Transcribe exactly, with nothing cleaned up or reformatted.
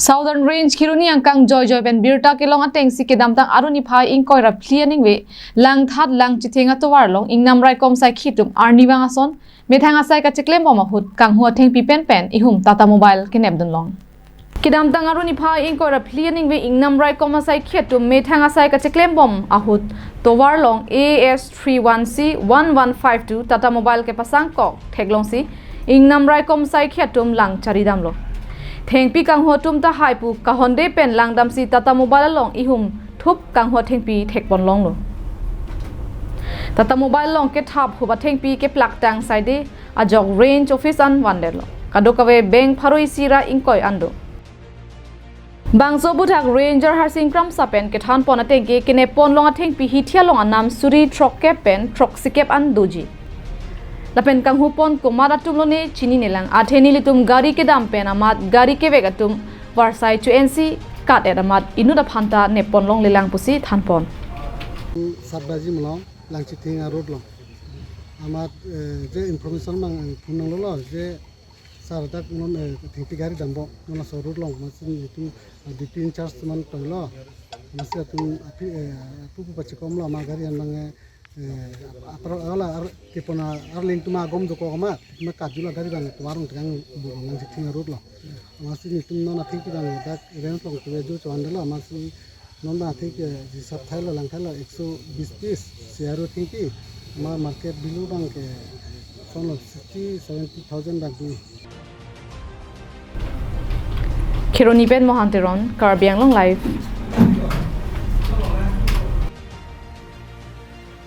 Southern Range Kheroni angkang joijoi pen birta kelong atengsi kedamtang Arni phai ingkoi ra phli aningve Langthat Langchitheng atovar along ingnam raikom saikhi atum arnivang ason methang asai kacheklem bom ahut kanghu athengpi penpen ihum Tata Mobile kenep dunlong. Kedamtang Arni phai ingkoi ra phli aningve ingnam raikom asaikhi atum methang asai kacheklem bom ahut tovar along A S three one C one one five two Tata Mobile kepasang kok theklongsi ingnam raikom saikhi atum lang charidamlo. Thengpi kanghu atum tahai pu kahonde pen langdamsi Tata Mobile along ihum thup kanghu athengpi thekponlonglo. Tata Mobile along kethap hup athengpi keplak tang saide ajok Range Office an vandetlo. Kadokave bank pharo isi ra ingkoi an do. Bangso aphuthak Ranger Harsing Kramsa pen kethanpon atengke kenepponlong athengpi hithi along anam suri throkkep pen throksikep an doji. Lapen kanghupon komat atum lone chininelang, athe nelitum gari kedam pen amat gari kevek atum varsai cho-ensi kat-et amat inut aphanta nepponlonglelang pusi thanpon. Saat baji malom Langchitheng a-road along. Amat, eh, je information abang phone nanglolo je sir dak non, eh, thengpi gari dampo non laso road along, amatsi nelitum, eh, duty in-charge atum an toilo, amatsi atum aphi, eh, apu pu pachekomlo ama gari an abang, eh, eh, apar ala ar kepona arleng atum agom dokok amat, amat kajula gari abang tovar along tekang bu Langchitheng a-road along. Amatsi nelitum non athengpi abang dak Range along keveju cho-andetlo, amatsi non abang athengpi, eh, hisap thailo, lang thailo, ekso bis piece, C R O athengpi, ama market value abang ke sonlo sixty, seventy thousand dak do. Kheroni pen Mohan Teron, Karbi Anglong Live.